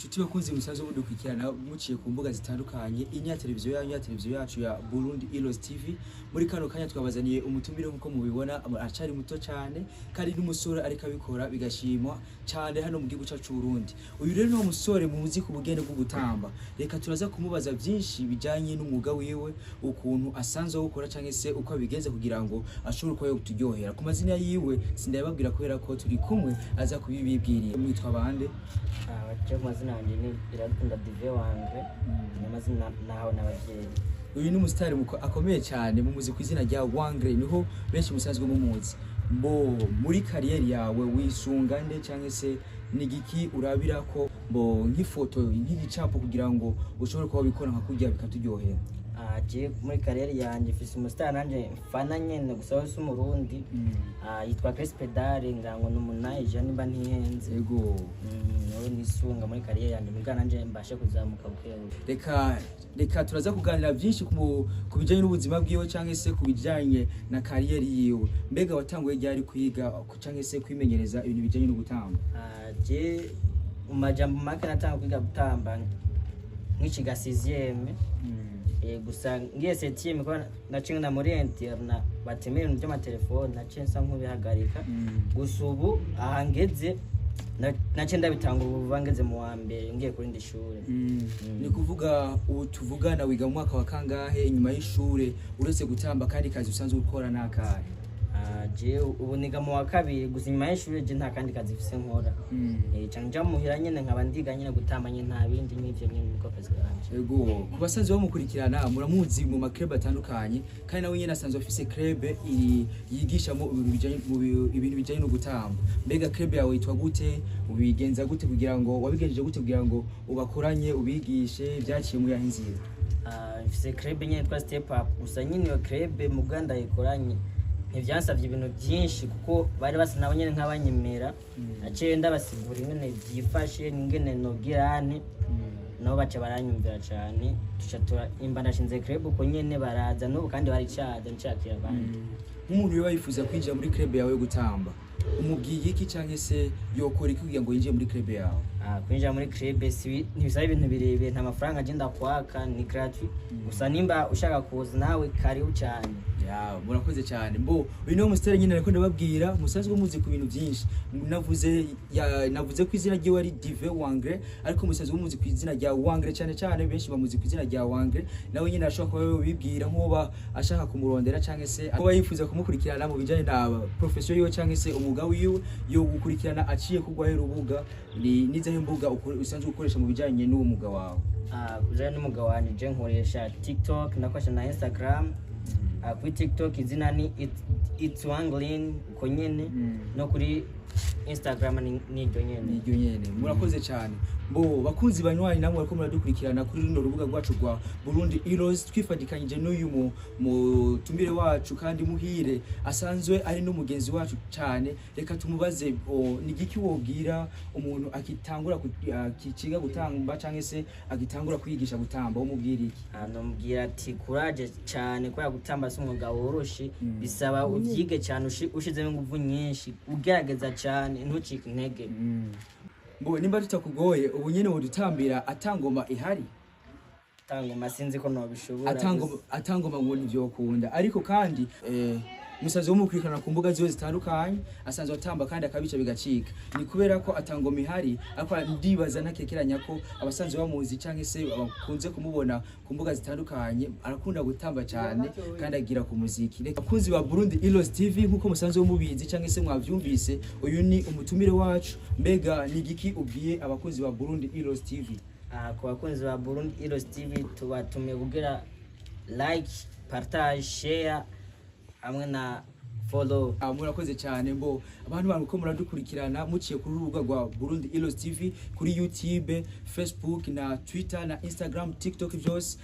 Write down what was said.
Inshuti bakunzi musanzwe mudukurikirana muciye ku mbuga zitandukanye, inya televiziyo yanyu, ya televiziyo yacu ya Burundi Heroes TV, muri kano kanya twabazaniye umutumire. Nkuko mubibona, acari muto cyane kandi n'umusore, ariko abikora bigashimwa cyane hano mu gihugu cyacu c'u Burundi. Uyu rero ni umusore muzi ku bugene bwo gutamba. Reka turaza kumubaza byinshi bijanye n'umwuga wiwe, ukuntu asanzwe awukora cyangwa se uko abigenza kugira ngo ashobore kuba yoturyohera. Ku mazina yiwe sindayababwira kubera ko turi kumwe, aza kubibibwiriye. Mwitwa bande? Abaje ku mazina yanjye ni Iradukunda Dive Wangre, ni amazina nahawe n'abavyeyi. Uyu ni umusitari akomeye cyane, mumuzi ku izina rya Wangre, niho benshi musanzwe mumuzi. Mbo muri carrière yawe wisunga nde, cyangwa se ni igiki urabira ko mbo nk'ifoto, nk'igicapo, kugira ngo ushobore kuba wabikora nka kurya bikaturyohera? Je muri carrière yanjye mfise umusitari nanje mfana nyene, gusa we si Umurundi. Yitwa Chris Pedale, ngira ngo ni Umunayija nimba ntihenze. Niwe nisunga muri carrière yanjye, muga nanje mbashe kuzamuka bukebuke. Reka turaza kuganira byinshi ku bijyanye n'ubuzima bwiwe cyangwa se ku bijyanye na carrière yiwe. Mbega watanguye ryari kwiga cyangwa se kwimenyereza ibintu bijyanye no gutamba? Je mu majambo make natanga kwiga gutamba nk'ikiga sixième. Gusa ngiye septième, kuba naciye na muri internat batemera ibintu by'amatelefone, naciye nsa nk'ubihagarika. Gusa ubu aha ngeze naciye ndabitangura ubu ngeze mu wa mbere, ngiye kuri ndi shure. Ni kuvuga ubu tuvugana wiga mu mwaka wa kangahe? Inyuma y'ishure, uretse gutamba, kandi kazi usanzwe ukora n'akahe? Je ubu niga mu wa kabiri. Gusa inyuma y'ishure je nta kandi kazi mfise nkora. Ca nja muhira nyene nkaba ndiga nyene gutamba nyene, nta bindi, n'ivyo nyene niko kazi kanje. Ego, ku basanzwe bamukurikirana muramuzi mu ma club atandukanye, kandi nawe nyene asanzwe afise club yigishamo ibintu bijanye no gutamba. Mbega club yawe yitwa gute? Ubigenza gute kugira ngo, wabigenjeje gute kugira ngo ubakoranye, ubigishe? Byaciye muri yahe nzira? Mfise club nyene yitwa Step Up. Gusa nyene iyo club muga ndayikoranye ntivyansavye ibintu byinshi, kuko bari basa nabo nyene nk'abanyemera. Naciye ndabasigura ingene vyifashe n'ingene nogirane nabo, baca baranyumvira cane, tuca tura imba ndashinze club uko nyene, baraza n'ubu kandi baricaza ncakira abandi. Nk'umuntu yoba yifuza kwinjira muri club yawe yo gutamba, umubwiye iki, canke se yokora iki kugira ngo yinjire muri club yawe? Kwinjira muri club ntibisaba ibintu birebire, nta mafaranga agenda kwaka, ni gratuit. Gusa nimba ushaka kuza nawe, karibu cyane. Ya, murakoze cyane. Mbo uyu niwo musitari nyine ariko ndababwira, musanzwe muzi ku bintu byinshi. Navuze ko izina ryiwe ari Dive Wangre, ariko musanzwe muzi ku izina rya Wangre cyane cyane, benshi bamuzi ku izina rya Wangre. Nawe nyine ashobora kuba yobibwira nk'uba ashaka kumurondera cyangwa se kuba yifuza kumukurikirana mu bijyanye na profession yiwe cyangwa se umwuga wiwe, yo gukurikirana aciye kugwaho urubuga. Ni nizaho imbuga usanzwe ukoresha mu bijyanye n'uwo mwuga wawe? Kujanye n'umwuga wanje, je nkoresha TikTok, ndakoresha na Instagram. Kuri TikTok izina ni It's Wanglin uko nyene, no kuri Instagram ni iryo nyene. Niryo nyene. Murakoze cyane. Bo bakunzi banywanyi namwe bariko muradukurikirana kuri runo rubuga rwacu rwa Burundi Heroes, twifatikanyije n'uyu mutumire wacu kandi muhire asanzwe ari n'umugenzi wacu cyane. Reka tumubaze, ni igiki wobwira umuntu akitangura akiciga gutamba cyangwa se agitangura kwigisha gutamba, umubwira iki? Nomubwira ati courage cyane, kubera gutamba si umwuga woroshe, bisaba uvyige cyane, ushizemo inguvu nyinshi, ugerageza cyane, ntucike intege. Mbo nimba tutakugoye, ubu nyene wodutambira atangoma ihari? Tangoma sinzi ko nobishobora. Atangoma ngo ntivyokunda, ariko kandi musanzwe mumukurikirana ku mbuga ziwe zitandukanye, asanzwe atamba kandi akabica bigacika. Ni kubera ko atangoma ihari, ariko ndibaza ntakekeranya ko abasanzwe bamuzi canke se bakunze kumubona ku mbuga zitandukanye, arakunda gutamba cyane kandi agira ku muziki. Reka abakunzi ba Burundi Heroes TV, nkuko musanzwe mubizi canke se mwavyumvise, uyu ni umutumire wacu. Mbega ni igiki ubwiye abakunzi ba Burundi Heroes TV? Ku bakunzi ba Burundi Heroes TV, tubatumiye kugira like, partage, share hamwe na follow. Murakoze cyane. Mbo abantu bantu ko muradukurikirana muciye kuri urubuga rwa Burundi Heroes TV kuri YouTube, Facebook na Twitter na Instagram, TikTok, byose.